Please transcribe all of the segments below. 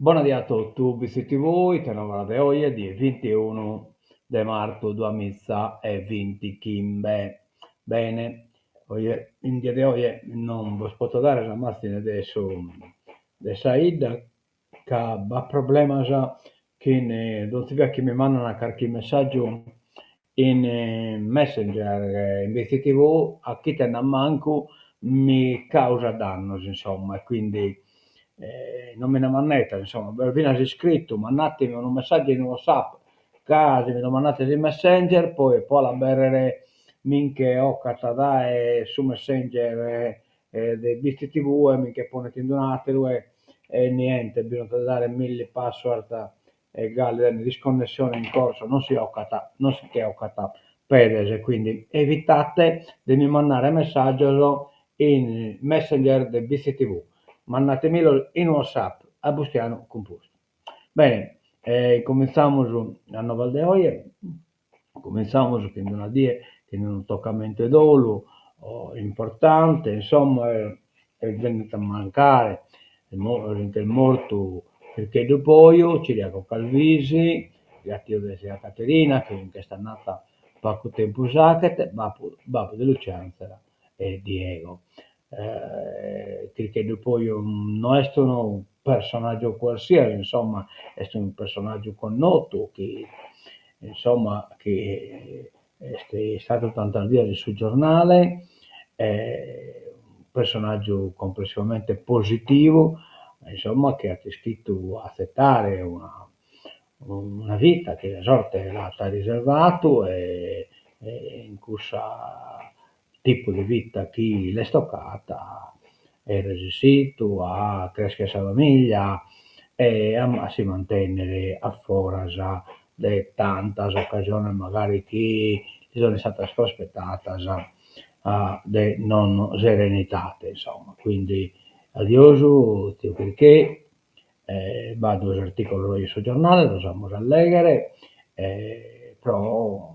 Bona die a totu, BitzTV, ite novas de oje, die vintiunu de martu duamiza e vintichimbe. Bene, oje, in die de oje non bos poto dare sa mazine de su de sa 'idda ca b'at problemas chin donzi bia chi mi mandan carchi messaggiu in Messenger in BitzTV a chitende a mancu mi causat dannos insomma e quindi non mi nde mandetas insomma, b'apo finas iscritu, mandatemi unu messaggiu in Whatsapp ca si mi lu mandates in Messenger poi po l'aberrere mi nche 'ocat dae su Messenger de BitzTV e mi nche ponet in un'ateru e e niente, bisonzat dare milli password e galu dende disconnessione in corso non si 'ocat, non si che 'ocat pedes e quindi evitate de mi mandare messaggios in Messenger de BitzTV, mandatemilos in Whatsapp a Bustianu Cumpostu. Bene, cumintzamus sas novas de oje Cumintzamus chin d'una die chin unu tocamentu 'e dolu importante, insomma, est bennidu a mancare, est mortu Chircheddu Poju, Ciriaco Calvisi, gatiu de tzia Caterina, chi nch'est andata pagu tempus faghet, babbu babbu de Lucianzela e Diego. Chircheddu Poju no est unu personaggiu qualsiasi, insomma, est unu personaggiu connotu chi insomma chi est istadu tantas bias in su giornale, unu personaggiu complessivamente positivu, insomma chi at ischitu atzetare una una vita chi sa sorte l'at riservadu e in cussa tipu de vita chi l'est tocata est resissitu a creschere sa familia e a si mantennere a foras de tantas ocasiones magari chi li sun istatas prospetatas de non serenidade insomma, quindi adiosu tziu Chirchè B'at duos artìculos in su giornale, los amus a lèghere pro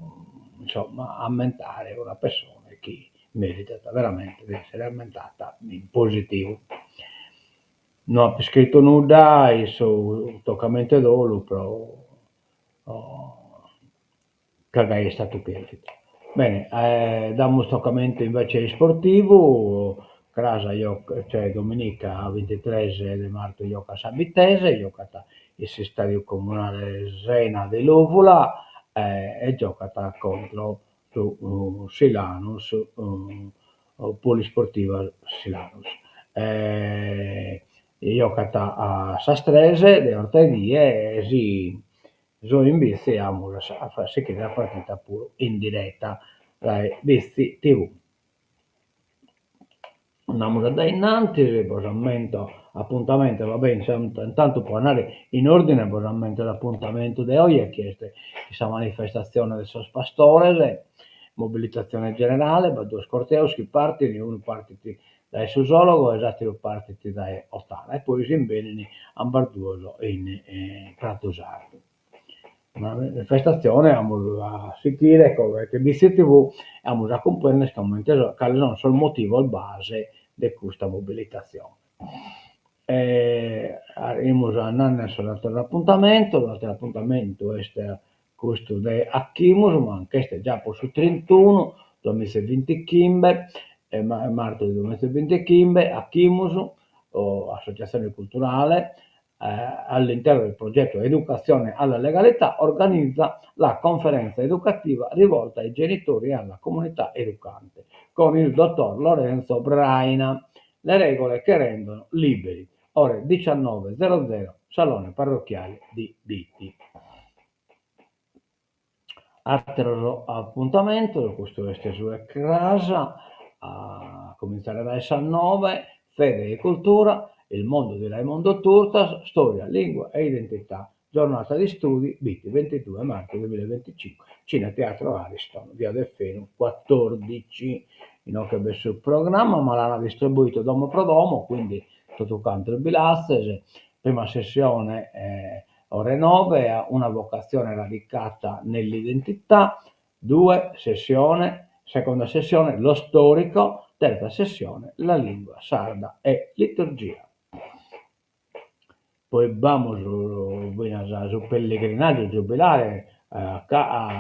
insomma ammentare una pessone chi meritat veramente de èssere ammentata in positivu. No apo iscritu nudda in su tocamentu 'e dolu pro ca gai est istatu cherfitu. Bene, damus tocamentu invece isportivu, cras cioè dominica bintitres de martu jocat sa Bittese, jocat in s'istadiu comunale Sena de Lùvula e giocat contro su Silanus, Polisportiva Silanus. Jocat a sas tres de 'orta 'e die e si So in Bitzi amus a sighire sa partida puru in direta dae Bitzi TV. Andamus a dae innantis, bos ammento apuntamentos, va bè, intantu pro andare in ordine bos ammento s'apuntamentu de oje chi est sa manifestatzione de sos pastores, mobilitatzione generale, b'at duos corteos chi partint, unu partit dae su Sologo e s'àteru partit dae Ottana e poi s'imbenin ambas duos in Pratu Sardu. Una manifestatzione amus a sighire comente Bitzi TV e amus a cumprender comente cales sunt sos motivos base de custa mobilitatzione. E arrimus a narrer sos àteros apuntamentos, s'àteru apuntamentu est Custu de Achimus, ma nch'est già pro su trintunu, duamiza e bintichimbe, martu de duamiza e bintichimbe, Achimus, associazione culturale, all'interno del progetto Educazione alla legalità, organizza la conferenza educativa rivolta ai genitori e alla comunità educante, con il dottor Lorenzo Braina, Le regole che rendono liberi, ore 19.00, salone parrocchiale di Bitti. Àteros apuntamentos, custu est su 'e cras, a comintzare dae sas noe, Fede e cultura, il mondo di Raimondo Turtas, storia, lingua e identità, giornata di studi, Bitti, ventidue marzo duemilavinticinque, Cine Teatro Ariston, via del Fenu quattordici. Inoghe b'est su programma, ma l'ana distribuidu domo pro domo, quindi totu cantos bi l'atzes, prima sessione ore noe, una vocazione radicata nell'identità, due sessione, seconda sessione lo storico, terza sessione la lingua sarda e liturgia. Poi b'amus finas su pellegrinàgiu giubilare a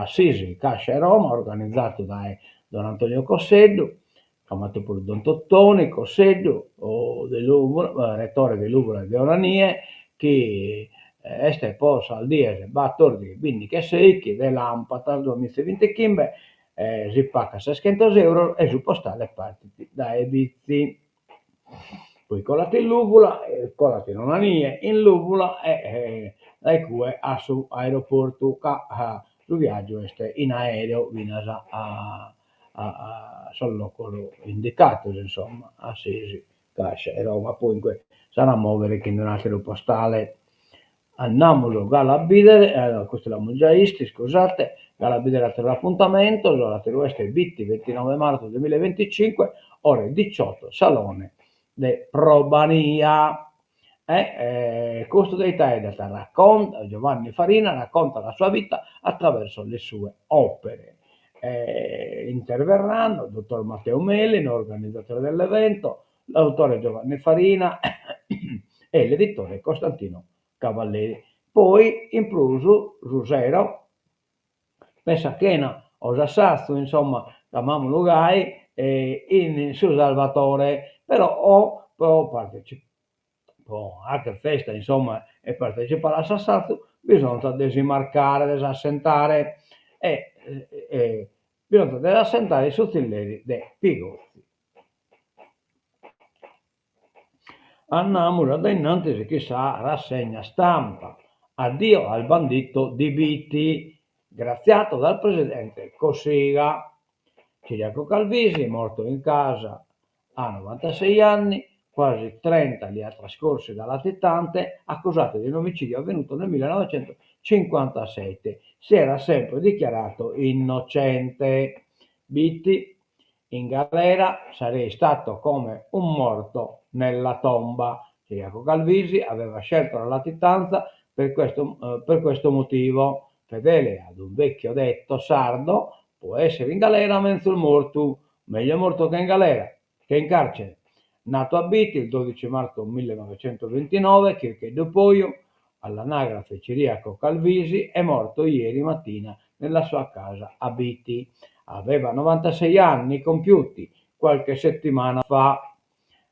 Assisi, Cascia e Roma, organizadu dae Don Antonio Cosseddu, camadu puru Don Totoni Cosseddu, de Lùvula, retore de Lùvula e de Onanie, chi est po sas dies batòrdighi, bìndighi e sèighi de làmpadas duamiza e bintichimbe, si pagat seschentos euros e su postale partit dae Bitzi. Poi colat in Lùvula, colat in Onanie, in Lùvula e dae cue a su aeroportu ca su viàgiu est in aereu finas a a sos locos indicados, insomma, Assisi, Cascia e Roma, poi in cue s'an a mòvere chin un'àteru postale. Andamus galu a bìdere, custu l'amus giai 'istu, iscusate, galu a bìdere àteros apuntamentos, àteru est Bitti, ventinove marzo duemillaevinticinque, ore diciotto, salone de Probania. E custu de ite 'aeddat? Racconta, Giovanni Farina racconta la sua vita attraverso le sue opere. Interverranno il dottor Matteo Melino, organizzatore dell'evento, l'autore Giovanni Farina e l'editore Costantino Cavalleri. Poi in prus su sero b'est sa chena o s'assatzu, insomma, chamamulu gai, in su Salvatore, però o pro pro 'acher festa, insomma, e partecipare a s'assatzu, bisonzat de si marcare, de s'assentare e bisonzat de s'assentare in su tzilleri de Pigozzi. Andamus a dae innantis chin sa rassegna stampa. Addio al bandito di Bitti, graziato dal presidente Cossiga. Ciriaco Calvisi, morto in casa a novantasei anni, quasi 30 li ha trascorsi da latitante, accusato di un omicidio avvenuto nel 1957. Si era sempre dichiarato innocente. Bitti, In galera sarei stato come un morto nella tomba. Ciriaco Calvisi aveva scelto la latitanza per questo, per questo motivo. Fedele ad un vecchio detto sardo, po essere in galera menzus mortu, meglio morto che in galera, che in carcere. Nato a Bitti il 12 marzo 1929, Chircheddu Poju, all'anagrafe Ciriaco Calvisi, è morto ieri mattina nella sua casa a Bitti. Aveva 96 anni compiuti qualche settimana fa.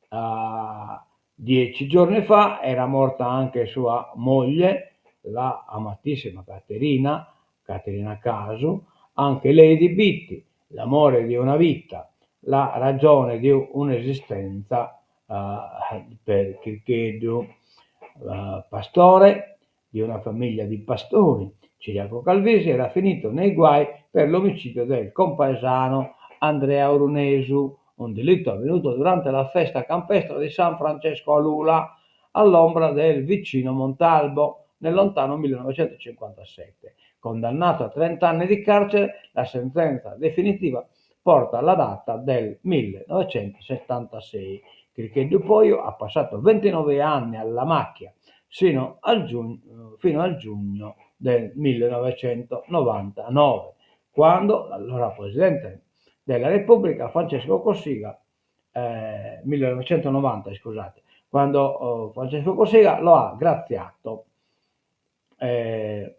Uh, dieci giorni fa era morta anche sua moglie, la amatissima Caterina, Caterina Casu, anche lei di Bitti, l'amore di una vita, la ragione di un'esistenza uh, per Chircheddu, uh, pastore di una famiglia di pastori. Ciriaco Calvisi era finito nei guai per l'omicidio del compaesano Andrea Orunesu, un delitto avvenuto durante la festa campestre di San Francesco a Lula, all'ombra del vicino Montalbo, nel lontano 1957. Condannato a 30 anni di carcere, la sentenza definitiva porta la data del 1976. Chircheddu Poju ha passato 29 anni alla macchia, sino al giugno, fino al giugno del 1999, quando l'allora presidente della Repubblica Francesco Cossiga, eh, 1990 scusate, quando oh, Francesco Cossiga lo ha graziato. Eh,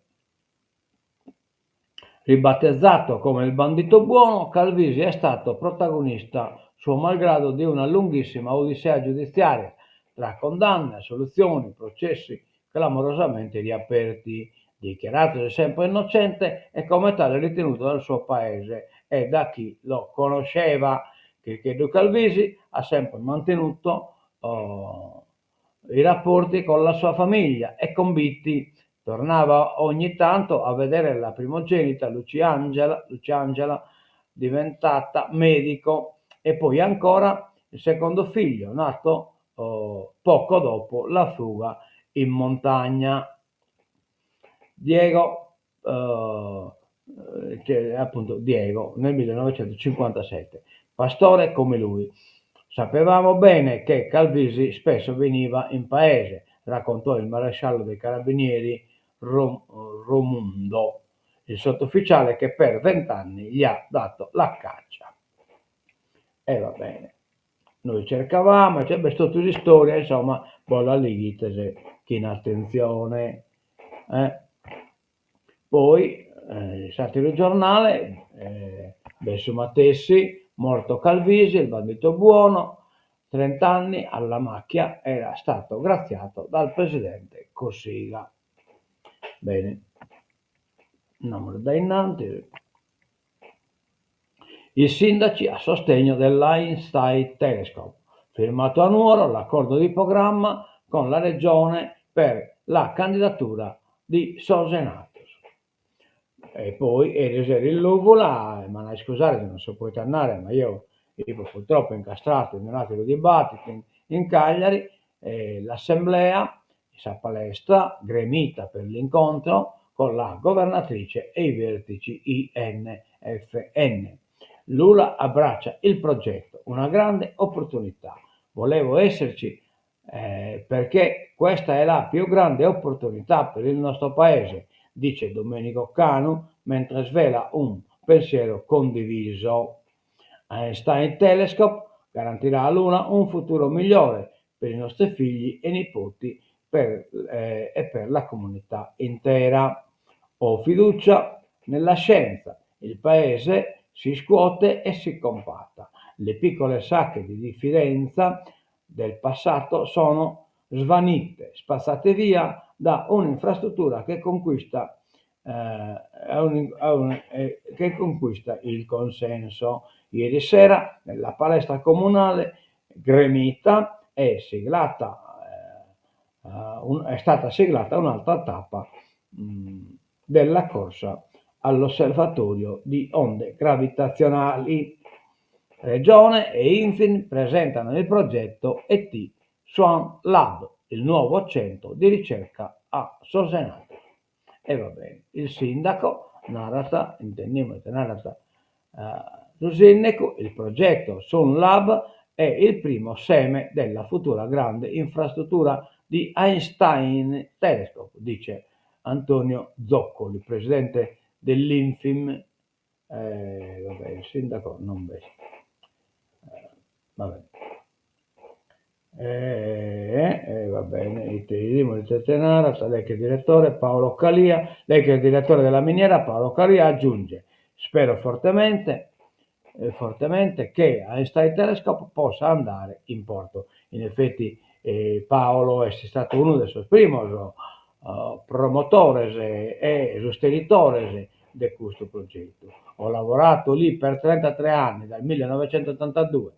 Ribattezzato come il bandito buono, Calvisi è stato protagonista, suo malgrado, di una lunghissima odissea giudiziaria, tra condanne, assoluzioni, processi clamorosamente riaperti. Dichiaratosi sempre innocente e come tale ritenuto dal suo paese e da chi lo conosceva. Chircheddu Calvisi ha sempre mantenuto oh, i rapporti con la sua famiglia e con Bitti. Tornava ogni tanto a vedere la primogenita Luciangela, Luciangela diventata medico, e poi ancora il secondo figlio, nato oh, poco dopo la fuga in montagna. Diego, eh, che, appunto Diego nel 1957, pastore come lui. Sapevamo bene che Calvisi spesso veniva in paese, raccontò il maresciallo dei carabinieri Rom- Romundo, il sottufficiale che per vent'anni gli ha dato la caccia. E va bene. Noi cercavamo, cioè, b'est totu s'istoria, insomma, bos la lighites. Chin atentzione. Poi s'àteru giornale, de su matessi, morto Calvisi, il bandito buono, trent'anni alla macchia, era stato graziato dal presidente Cossiga. Bene, andamus dae innantis. I sindaci a sostegno dell'Einstein Telescope. Firmato a Nuoro l'accordo di programma con la Regione per la candidatura di Sos Enattos. E poi eris sero in Lùvula, m'an a iscusare si non so pòdidu andare, ma eo fipo purtroppo incastradu in un'àteru dibattitu in Cagliari, l'assemblea in sa palestra gremita per l'incontro con la governatrice e i vertici INFN. Lula abbraccia il progetto, una grande opportunità. Volevo esserci perché questa è la più grande opportunità per il nostro paese, dice Domenico Canu mentre svela un pensiero condiviso. Einstein Telescope garantirà a Lula un futuro migliore per i nostri figli e nipoti per, eh, e per la comunità intera. Ho fiducia nella scienza, il paese si scuote e si compatta. Le piccole sacche di diffidenza del passato sono svanite, spazzate via da un'infrastruttura che conquista, eh, un, un, eh, che conquista il consenso. Ieri sera nella palestra comunale gremita è siglata, eh, un, è stata siglata un'altra tappa mh, mm, della corsa all'osservatorio di onde gravitazionali. Regione e Infin presentano il progetto ET Swan Lab, il nuovo centro di ricerca a Sos Enattos. E va bene, il sindaco narat, intendimus ite narat su sindicu, il progetto Sun Lab è il primo seme della futura grande infrastruttura di Einstein Telescope, dice Antonio Zoccoli, presidente dell'Infim. Eh, vabbè, il sindaco non b'est. Eh, vabbè. Eh, eh, va bene, ite 'idimus ite ite narat, lei che è direttore Paolo Calia, lei che è il direttore della miniera Paolo Calia aggiunge, spero fortemente, eh, fortemente che Einstein Telescope possa andare in porto. In effetti eh, Paolo est istadu unu de sos primos uh, promotores e sostenitores de custu progetu. Ho lavorato lì per 33 anni, dal 1982.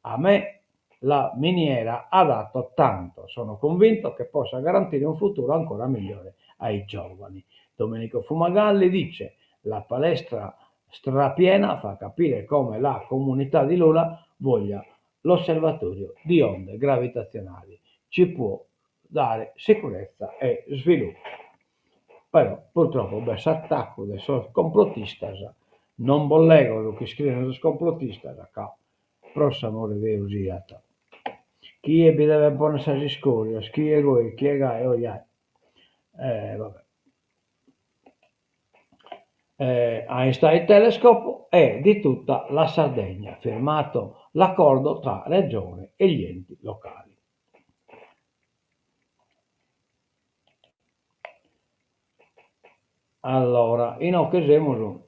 A me la miniera ha dato tanto, sono convinto che possa garantire un futuro ancora migliore ai giovani. Domenico Fumagalli dice la palestra strapiena fa capire come la comunità di Lula voglia l'osservatorio di onde gravitazionali. Ci può dare sicurezza e sviluppo. Però purtroppo b'est s'attaccu de sos complotistas, non bos lego su chi iscrien sos complotistas ca pro s'amore 'e Deus siat. Chie bi devet ponner sas iscorias, chie goi, chie gai, oiai. E vabbè. Einstein Telescope è di tutta la Sardegna, firmato l'accordo tra Regione e gli enti locali. Allora, inoghe semus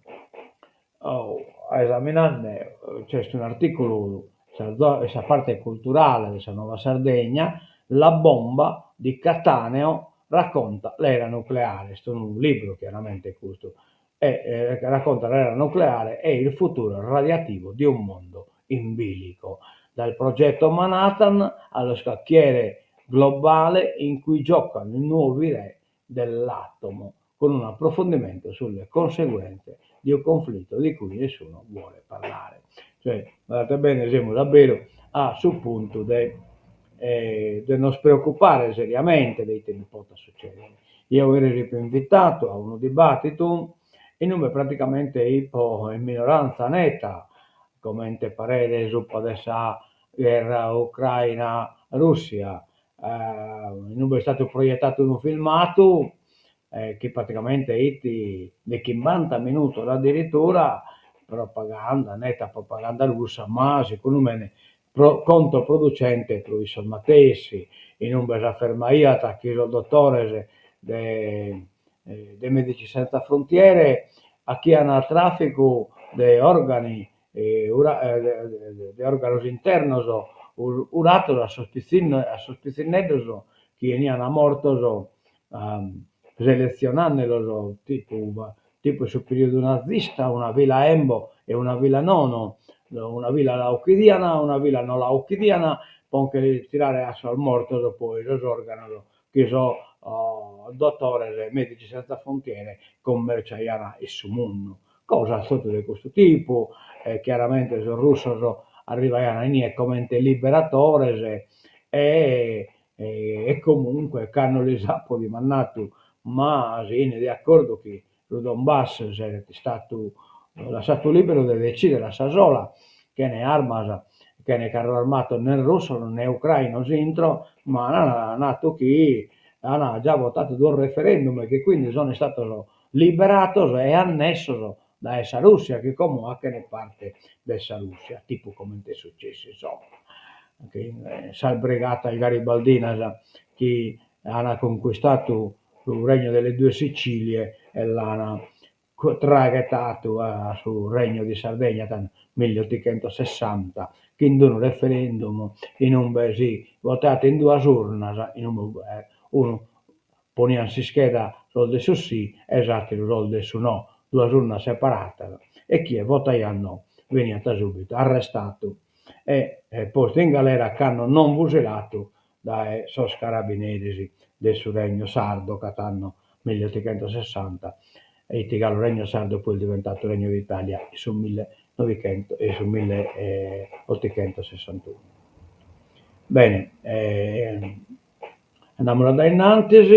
esaminande, nc'est un'articulu in sa parte culturale de sa Nuova Sardegna, La bomba di Cattaneo racconta l'era nucleare, est unu libru chiaramente custu, e racconta l'era nucleare e il futuro radioattivo di un mondo in bilico, dal progetto Manhattan allo scacchiere globale in cui giocano i nuovi re dell'atomo, con un approfondimento sulle conseguenze di un conflitto di cui nessuno vuole parlare. Cioè, guardate bene, semus aberu a su puntu de de nos preocupare seriamente de ite bi potat sucedere. Eo eris ipo invitadu a unu dibattitu inube praticamente ipo in minoranza neta, comente parere subra de sa gherra Ucraina-Russia, inube est istadu proietadu unu filmadu chi praticamente 'it de chimbanta minutos addirittura, propaganda, neta propaganda russa, ma segundu mene. controproducente pro issos matessi, in umbe s'afermaiat chi sos dotores de de Medici Senza Frontiere 'achian tràficu de òrgani de òrganos internos uratos a sos pitzinnos a sos pitzinneddos chi 'enian mortos seletzionandelos tipu tipu in su periodu nazista una filla embo e una filla nono, una filla la 'occhidian, una filla no la 'occhidian po nche tirare a sos mortos poi sos òrganos chi sos dotores Medici Senza Frontiere commerciaian in su mundu. Cosas totu de custu tipu e chiaramente sos russos arrivaian inie comente liberatores e e comunque cando lis apo dimandatu ma seine de acordu chi su Donbass seret istatu lassatu liberu de detzidere a sa sola, chene armas, chene carros armatos nen russos ne ucrainos intro, ma an natu chi an già votatu duos referendum e chi quindi sono istatos liberatos e annessos dae sa Russia, chi como 'achen parte de sa Russia, tipu comente est sucessu insomma chin sas brigatas garibaldinas chi an concuistatu su Regno delle Due Sicilie e l'an traghetatu a su Regno di Sardegna tando, milliotichentosessanta, chin d'unu referendum in umbe si votaiat in duas urnas, in umbe unu ponian s'ischeda sos de su sì e s'ateru sos de su no, duas urnas separatas, e chie votaiat no beniat subitu arrestatu e postu in galera cando non fusilatu dae sos carabineris de su Regno Sardo ca tando milliotichentosessanta 'it galu Regno Sardo poi est diventatu Regno d'Italia in su millenovichentos in su milleotichentosessantunu. Bene andamus a dae innantis.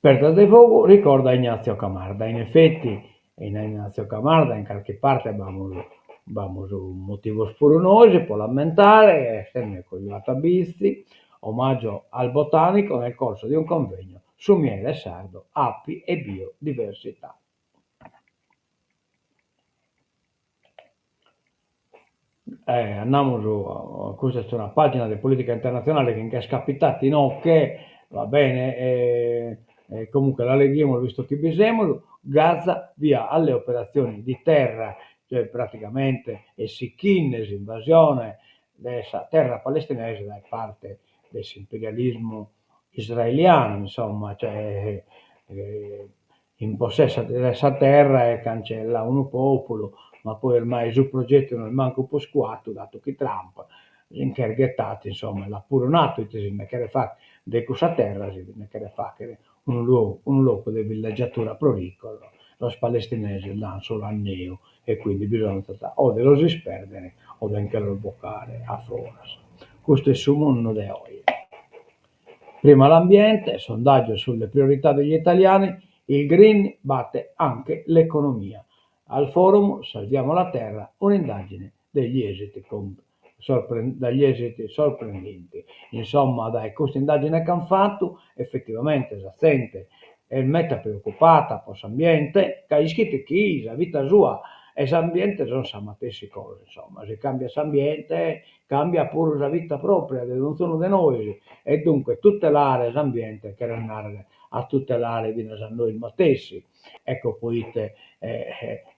Perdas de fogu ricorda Ignazio Camarda, in effetti in Ignazio Camarda in carchi parte b'amus b'amus motivos puru nois po l'ammentare, essende cojuatu a Bitzi, omaggio al botanico nel corso di un convegno su miele sardo, api e biodiversità. Andamus, custa est una pagina de politica internazionale chi nch'est capitata inoche, va bene, comunque la leghimus visto chi bi semus, Gaza via alle operazioni di terra, cioè praticamente est sichinde s'invasione de sa terra palestinese dae parte de s'imperialismu israelianu, insomma, cioè impossessat de sa terra e cancella unu populu, ma poi ormai su progetu no est mancu prus cuatu datu chi Trump si nch'est ghetatu, insomma, l'at puru natu ite si nde cheret fagher de cussa terra, si nde cheret fagher unu logu unu logu de villeggiatura pro ricos, sos palestinesos dan solu anneu e quindi bisonzat o de los isperdere o de nche los bocare a foras. Custu est su mundu de oe. Prima l'ambiente, sondaggio sulle priorità degli italiani, il green batte anche l'economia. Al forum Salviamo la terra un'indagine degli esiti dagli esiti sorprendenti. Insomma dae custa indagine ch'ant fatu effettivamente sa zente est meta preoccupata po s'ambiente ca ischit chi sa vita sua e s'ambiente sunt sa matessi cosa, insomma, si cambiat s'ambiente Cambiat puru sa vita propria de donzunu de nois e duncas tutelare s'ambiente cheret nàrrere a tutelare finas a nois matessi. Ecco poite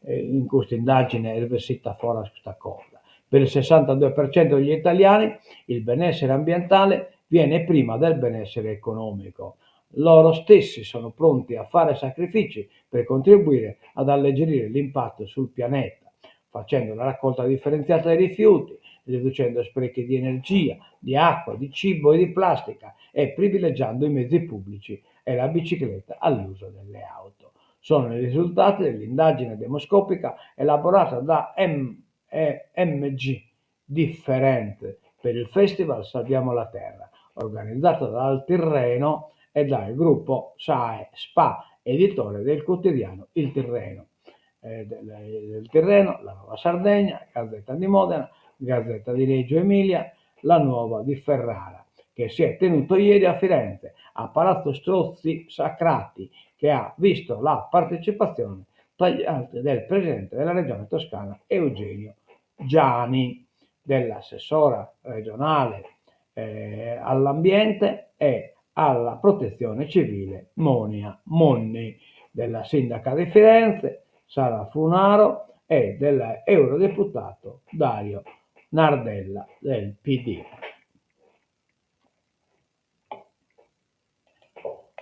in custa indagine est bessita a foras custa cosa. Per il 62% degli italiani il benessere ambientale viene prima del benessere economico. Loro stessi sono pronti a fare sacrifici per contribuire ad alleggerire l'impatto sul pianeta, facendo la raccolta differenziata dei rifiuti, riducendo sprechi di energia, di acqua, di cibo e di plastica e privilegiando i mezzi pubblici e la bicicletta all'uso delle auto. Sono i risultati dell'indagine demoscopica elaborata da MG Different per il Festival Salviamo la Terra, organizzato dal Tirreno e dal gruppo SAE Spa, editore del quotidiano Il Tirreno. Del Tirreno, La Nuova Sardegna, Gazzetta di Modena, Gazzetta di Reggio Emilia, La Nuova di Ferrara, che si è tenuto ieri a Firenze, a Palazzo Strozzi Sacrati, che ha visto la partecipazione. Tra gli altri del presidente della Regione Toscana Eugenio Giani, dell'assessora regionale all'Ambiente e alla Protetzione Civile Monia Monni, della sindaca di Firenze Sara Funaro e dell'eurodeputato Dario Nardella del PD.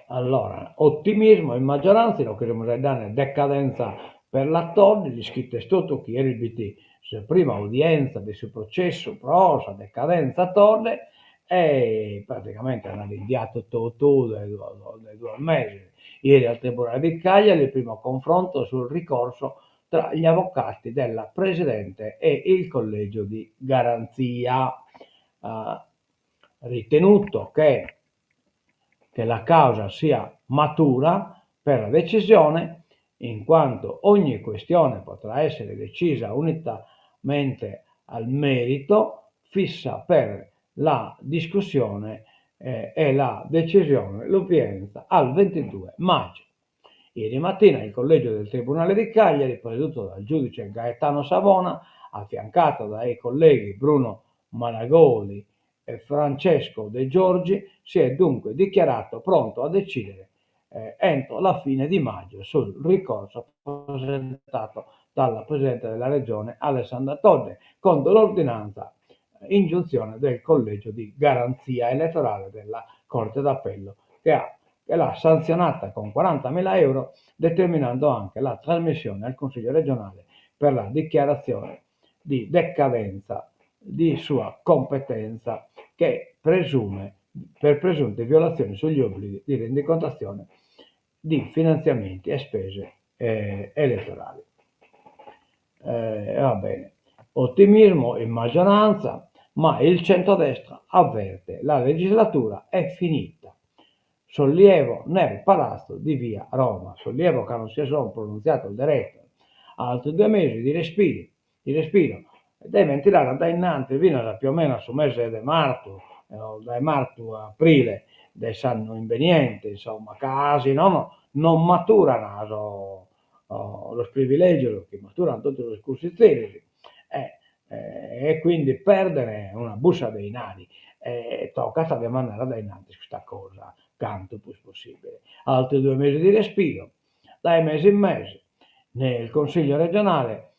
Allora, ottimismo in maggioranza, inoghe semus faeddende decadenza per la Todde, l'ischites totu chi eris b'it sa prima udienza de su processu pro sa decadenza Todde e praticamente ant rinviatu totu de duos meses. Ieri al Tribunale di Cagliari il primo confronto sul ricorso tra gli avvocati della Presidente e il collegio di garanzia. Ritenuto che che la causa sia matura per la decisione, in quanto ogni questione potrà essere decisa unicamente al merito, fissa per la discussione e la decisione l'udienza al 22 maggio. Ieri mattina il collegio del Tribunale di Cagliari, presieduto dal giudice Gaetano Savona, affiancato dai colleghi Bruno Malagoli e Francesco De Giorgi, si è dunque dichiarato pronto a decidere entro la fine di maggio sul ricorso presentato dalla Presidente della Regione Alessandra Todde contro l'ordinanza ingiunzione del collegio di garanzia elettorale della Corte d'Appello che ha che l'ha sanzionata con 40.000 euro determinando anche la trasmissione al Consiglio regionale per la dichiarazione di decadenza di sua competenza che presume per presunte violazioni sugli obblighi di rendicontazione di finanziamenti e spese elettorali. Va bene. Ottimismo in maggioranza, ma il centrodestra avverte la legislatura è finita. Sollievo nel palazzo di via Roma, sollievo ca non si sono pronuntziados deretu. Altri due mesi di respiri, di respiro, devent tirare a dae innantis finas a più o meno a su mese de martu, o dae martu a aprile de s'annu imbeniente, insomma, ca si nono non maturan sos sos privilègios chi maturan totu sos cussizeris e e quindi perdere una bussa de 'inari e tocat de mandare a dae innantis custa cosa cantu prus possibile. Altri due mesi di respiro, dae mese in mese, nel Consiglio regionale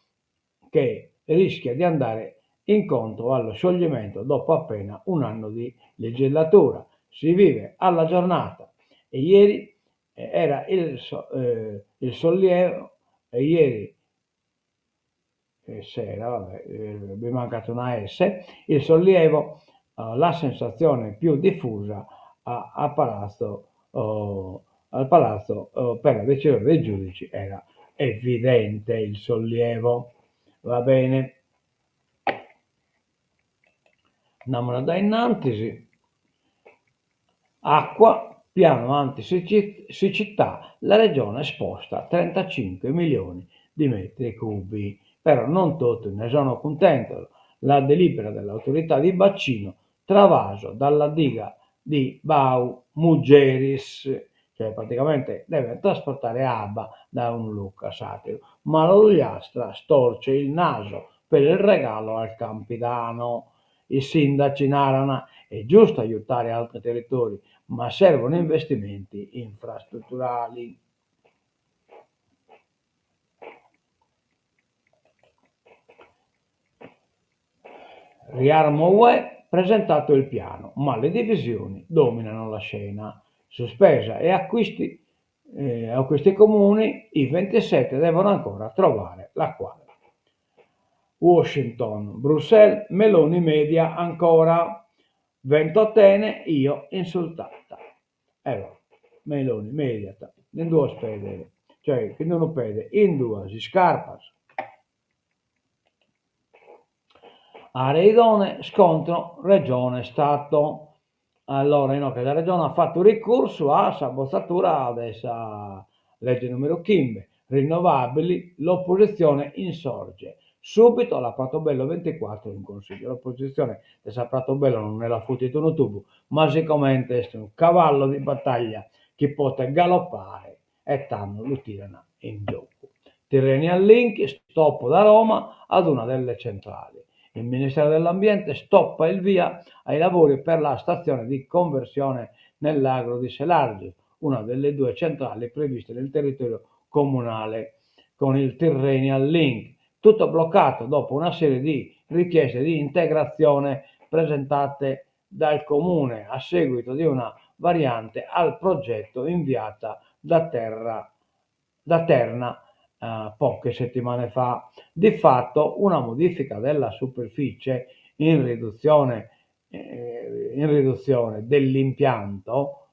che rischia di andare incontro allo scioglimento dopo appena un anno di legislatura. Si vive alla giornata e ieri era il, eh, il sollievo e ieri sera, vabbè, mi mancat una S, il sollievo, la sensazione più diffusa a, a Palazzo, oh, al Palazzo oh, per la decisione dei giudici era evidente il sollievo. Va bene. Andiamo dae innantis. Acqua, piano anti-siccità, la regione sposta 35 milioni di metri cubi. Però non tutti ne sono cuntentos. La delibera dell'autorità di bacino travaso dalla diga di Bau Muggeris, cioè praticamente deve trasportare abba da unu locu a s'àteru, ma l'Ogliastra storce il naso per il regalo al Campidano. I sindaci naran, è giusto aiutare altri territori, ma servono investimenti infrastrutturali. Riarmo UE, presentato il piano, ma le divisioni dominano la scena. Su spesa e acquisti, acquisti comuni, i 27 devono ancora trovare la quadra. Washington, Bruxelles, Meloni media ancora. Ventotene, io insultata. Ego, Meloni mediat in duos pedes, cioè cun unu pede in duas iscarpas. Aree idonee, scontro Regione Stato. Allora inoghe sa Regione at fatu ricursu a sa botzatura de sa lege numeru chimbe, rinnovabili, l'opposizione insorge. Subito la Pratobello 24 in Consiglio. L'opposizione de sa Pratobello non nde l'afutit unu tubu, ma sicomente est unu cavallo di battaglia chi potet galoppare e tando lu tirana in giogu. Tyrrhenian Link, stop da Roma ad una delle centrali. Il Ministero dell'Ambiente stoppa il via ai lavori per la stazione di conversione nell'agro di Selargius, una delle due centrali previste nel territorio comunale con il Tyrrhenian Link. Tutto bloccato dopo una serie di richieste di integrazione presentate dal Comune a seguito di una variante al progetto inviata da terra da Terna poche settimane fa. Di fatto una modifica della superficie in riduzione in riduzione dell'impianto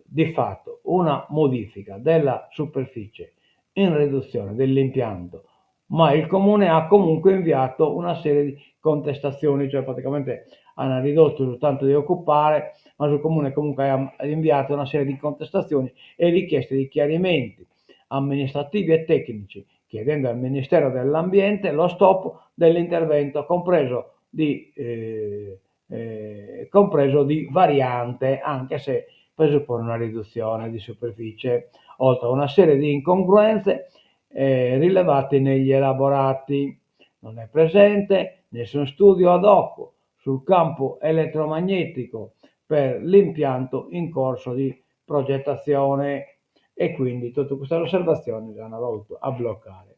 di fatto una modifica della superficie in riduzione dell'impianto, ma il comune ha comunque inviato una serie di contestazioni, cioè praticamente hanno ridotto soltanto di occupare, ma su comune comunque ha inviato una serie di contestazioni e richieste di chiarimenti amministrativi e tecnici, chiedendo al Ministero dell'Ambiente lo stop dell'intervento, compreso di, eh, eh, compreso di variante, anche se presuppone una riduzione di superficie, oltre a una serie di incongruenze eh, rilevate negli elaborati. Non è presente nessun studio ad hoc sul campo elettromagnetico per l'impianto in corso di progettazione e quindi tutte queste osservazioni hanno voluto a bloccare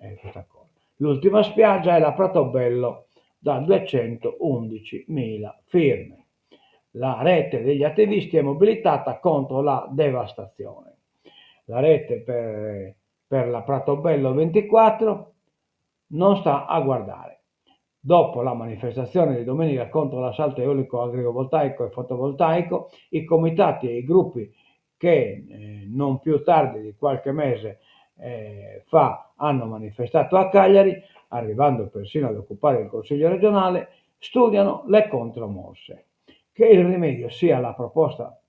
eh, questa cosa. L'ultima spiaggia è la Pratobello da 211.000 firme. La rete degli attivisti è mobilitata contro la devastazione. La rete per, per la Pratobello 24 non sta a guardare. Dopo la manifestazione di domenica contro l'assalto eolico agrivoltaico e fotovoltaico, i comitati e i gruppi che eh, non più tardi di qualche mese eh, fa hanno manifestato a Cagliari, arrivando persino ad occupare il Consiglio regionale, studiano le contromosse. Che il rimedio sia la proposta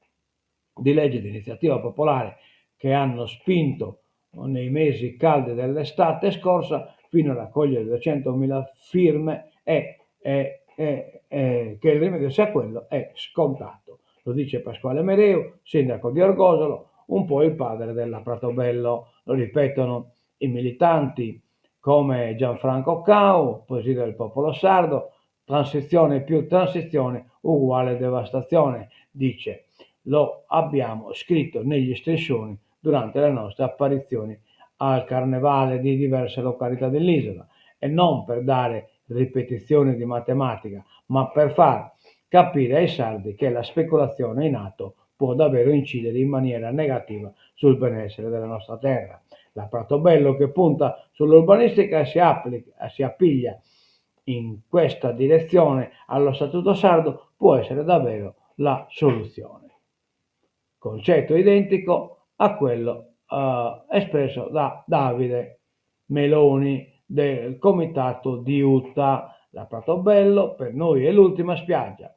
di legge di iniziativa popolare che hanno spinto nei mesi caldi dell'estate scorsa fino a raccogliere 200.000 firme è, è, è, è, che il rimedio sia quello è scontato. Lo dice Pasquale Mereu, sindaco di Orgosolo, un po' il padre della Pratobello. Lo ripetono i militanti come Gianfranco Cau, presidente del popolo sardo, transizione più transizione uguale devastazione, dice. Lo abbiamo scritto negli striscioni durante le nostre apparizioni al carnevale di diverse località dell'isola e non per dare ripetizioni di matematica, ma per far capire ai sardi che la speculazione in atto può davvero incidere in maniera negativa sul benessere della nostra terra. La Pratobello che punta sull'urbanistica e si, applica, si appiglia in questa direzione allo Statuto sardo può essere davvero la soluzione. Concetto identico a quello uh, espresso da Davide Meloni del comitato di Uta. La Pratobello per noi è l'ultima spiaggia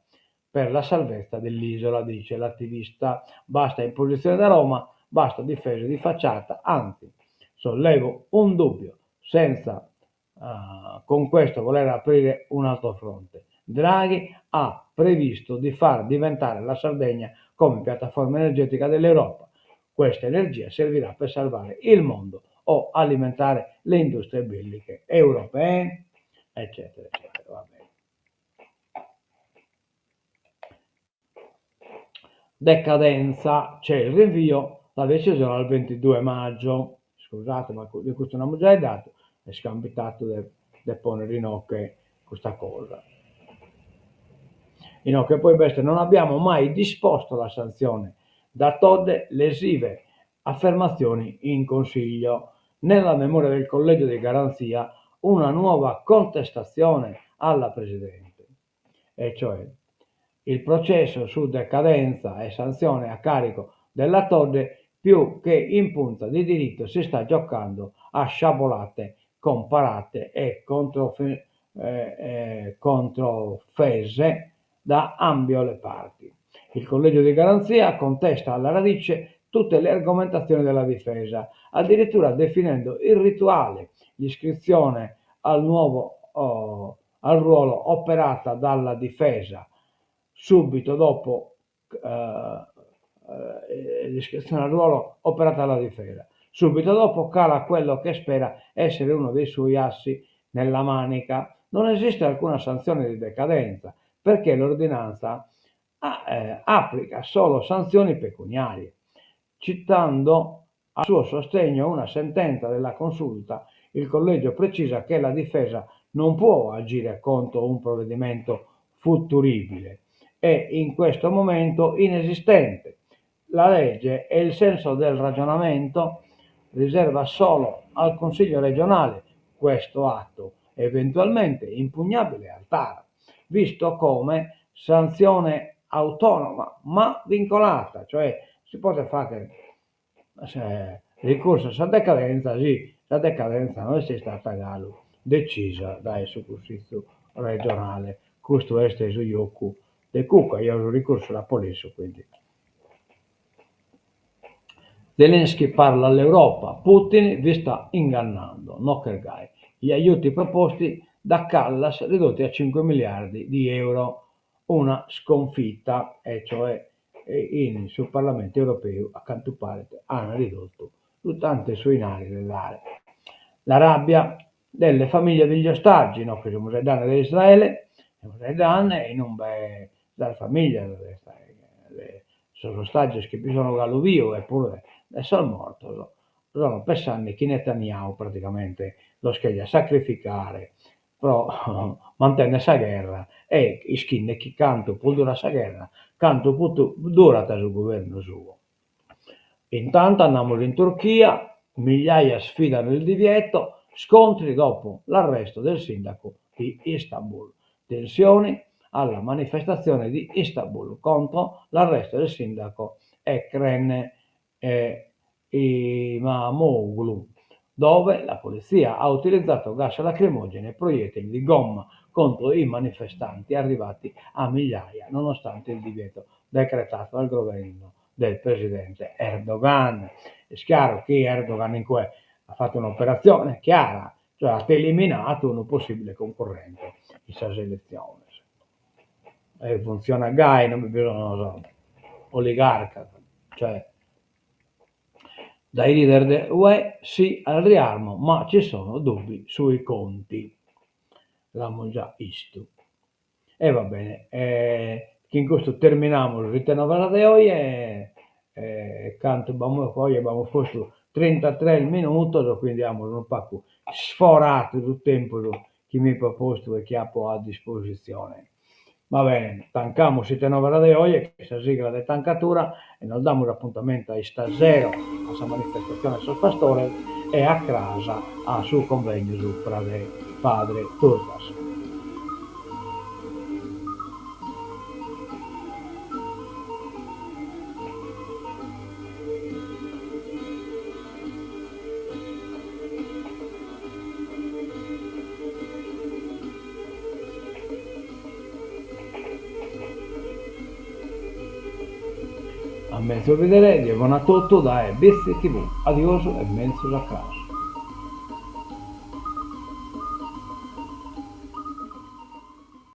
per la salvezza dell'isola, dice l'attivista. Basta imposizione da Roma, basta difesa di facciata, anzi, sollevo un dubbio, senza uh, con questo voler aprire un altro fronte. Draghi ha previsto di far diventare la Sardegna come piattaforma energetica dell'Europa. Questa energia servirà per salvare il mondo o alimentare le industrie belliche europee, eccetera, eccetera. Va bene. Decadenza, c'è il rinvio, la decisione al 22 maggio. Scusate, ma di questo non abbiamo già dato, è scambitato de, de ponere inoghe custa cosa. Inoghe poi b'est non abbiamo mai disposto la sanzione da Todde lesive affermazioni in Consiglio. Nella memoria del collegio di garanzia una nuova contestazione alla Presidente, e cioè il processo su decadenza e sanzione a carico della Todde più che in punta di diritto si sta giocando a sciabolate comparate e controfe, eh, eh, controfese da ambio le parti. Il collegio di garanzia contesta alla radice tutte le argomentazioni della difesa, addirittura definendo irrituale l'iscrizione al nuovo oh, al ruolo operata dalla difesa subito dopo eh, eh, l'iscrizione al ruolo operata dalla difesa. Subito dopo cala quello che spera essere uno dei suoi assi nella manica. Non esiste alcuna sanzione di decadenza, perché l'ordinanza applica solo sanzioni pecuniarie. Citando a suo sostegno una sentenza della Consulta, il collegio precisa che la difesa non può agire contro un provvedimento futuribile e in questo momento inesistente. La legge e il senso del ragionamento riserva solo al Consiglio regionale questo atto, eventualmente impugnabile al TAR, visto come sanzione autonoma ma vincolata, cioè si podet fagher ricursu a sa decadenza si sa decadenza no est istada galu decisa dae su Cussizu regionale. Custu est su giocu de Cucca, eo su ricursu l'apo lessu, quindi. Zelensky parla all'Europa, Putin vi sta ingannando, no ch'est gai. Gli aiuti proposti da Kallas ridotti a 5 miliardi di euro, una sconfitta, e cioè in su Parlamentu Europeu a cantu paret an ridottu su tantu 'e su 'inari de dare. La rabbia delle famiglie degli ostaggi, no che semus 'eddende de Israele, semus 'eddende inumbe sas familias de sos ostaggios chi bi sono galu bios e puru de sos mortos, sono pessende chi Netanyahu praticamente los cheriat sacrificare pro mantennere sa gherra e ischinde chi cantu prus durat sa gherra, cantu prus durat su guvernu suo. Intanto andamus in Turchia, migliaia sfidano il divieto, scontri dopo l'arresto del sindaco di Istanbul. Tensioni alla manifestazione di Istanbul contro l'arresto del sindaco Ekrem Imamoglu, dove la polizia ha utilizzato gas lacrimogeni e proiettili di gomma contro i manifestanti arrivati a migliaia nonostante il divieto decretato dal governo del presidente Erdogan. Est chiaru chi Erdogan in cue at fatu un'operatzione chiara, cioè at eliminadu unu possibile cuncurrente in sas eletziones. E funtzionat gai, non bi sono sos oligarcas, cioè dai leader de Ue sì al riarmo, ma ci sono dubbi sui conti. L'amus già istu. E va bene, chin custu terminamus Ite Novas de oje, cantu b'amus oje b'amus postu trintatres minutos, quindi amus unu pagu sforadu su tempus chi m'ipo postu e chi apo a dispositzione. Va bene, tancamus Ite Novas de oje, chin sa sigla de tancatura, e nos damus apuntamentu a istasero a sa manifestatzione de sos pastores e a cras a su convegnu supra de Padre Turdas. A menzus bidere, die bona a totu dae Bitzi TV. Adiosu e menzus a cras.